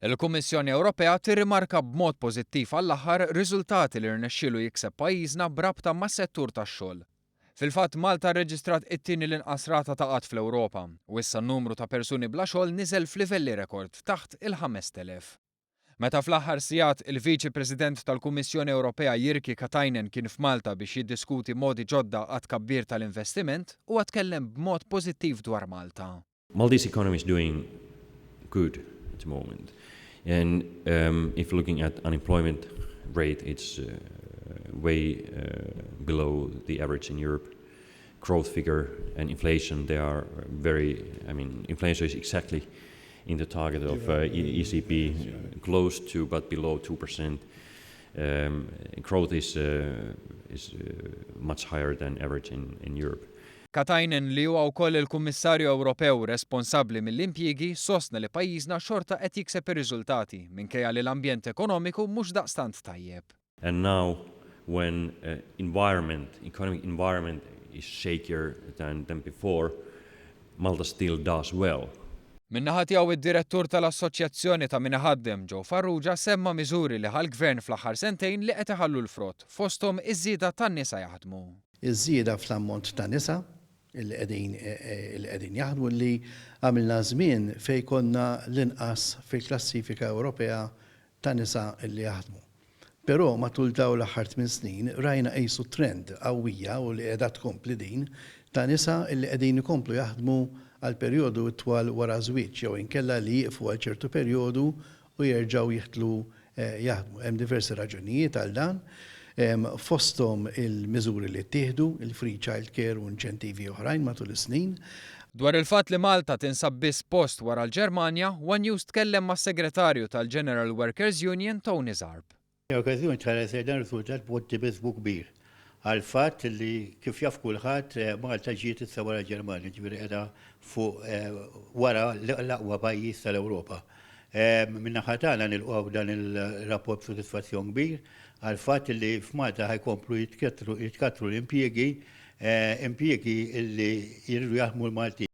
Il-Kummissjoni Ewropea tirrimarka b'mod pożittiv għall-aħħar riżultati li rnexxielu jikseb pajjiżna b'rabta mas-settur tax-xogħol. Fil-fatt Malta rreġistrat it-tieni l-inqas rata ta' qgħad fl-Ewropa u issa n-numru ta' persuni bla xogħol niżel f'livelli rekord taħt il-5,000. Meta fl-aħħar sigħat il-Viċi President tal-Kummissjoni Ewropea Jyrki Katainen kien f'Malta biex jiddiskuti modi ġodda għat-tkabbir tal-investiment, huwa tkellem b'mod pożittiv dwar Malta. Maltese economy is doing good at the moment. And if looking at unemployment rate, it's way below the average in Europe. Growth figure and inflation, they are very, I mean, inflation is exactly in the target of ECB, close to but below 2%. Growth is much higher than average in Europe. Katainen li huwa wkoll il-Kummissarju Ewropew responsabbli mill-impjiegi sostna li pajjiżna xorta qed jikseb ir-riżultati minkejja li l-ambjent ekonomiku mhux daqstant tajjeb. And now when environment, economic environment is shakier than before, Malta still does well. Min-naħa tiegħu id-Direttur tal-Assoċjazzjoni ta' Min Iħaddem Joe Farrugia semma miżuri li ħa l-Gvern fl-aħħar sentejn li qed iħallu l-frott, fosthom iż-żieda tan-nisa jaħdmu. Iż-żieda fl-ammont ta' nisa li qegħdin li qegħdin jaħdmu li għamilna żmien fejn konna l-inqas fil-klassifika Ewropea ta' nisa li jaħdmu. Però matul dawn l-aħħar 8 snin rajna qisu trend qawwija u li qiegħda tkompli din ta' nisa li qegħdin ikomplu jaħdmu għal perjodu itwal wara żwieġ jew inkella li jieqfu għal ċertu perjodu u jerġgħu jidħlu jaħdmu. Hemm diversi raġunijiet għal dan, fosthom il-miżuri li ttieħdu, il-free child care u inċentivi oħrajn matul is-snin. Dwar il-fatt li Malta tinsab biss post wara l-Ġermanja, One News tkellem mas-segretarju tal-General Workers Union Tony Zarb. Okkażjoni tħares dan riżultat b'ottimizmu kbir għal fatt li kif jaf kulħadd Malta ġiet issa wara Ġermanja, ġifieri qiegħda fuq wara l-aqwa pajjiż tal-Ewropa. Min-naħa tagħna nilqgħu dan il-rapport b'sodisfazzjon kbir għal fatt li f'Malta ħa jkomplu jitkatru l-impjiegi, impjiegi li jridu jaħdmu l-Maltin.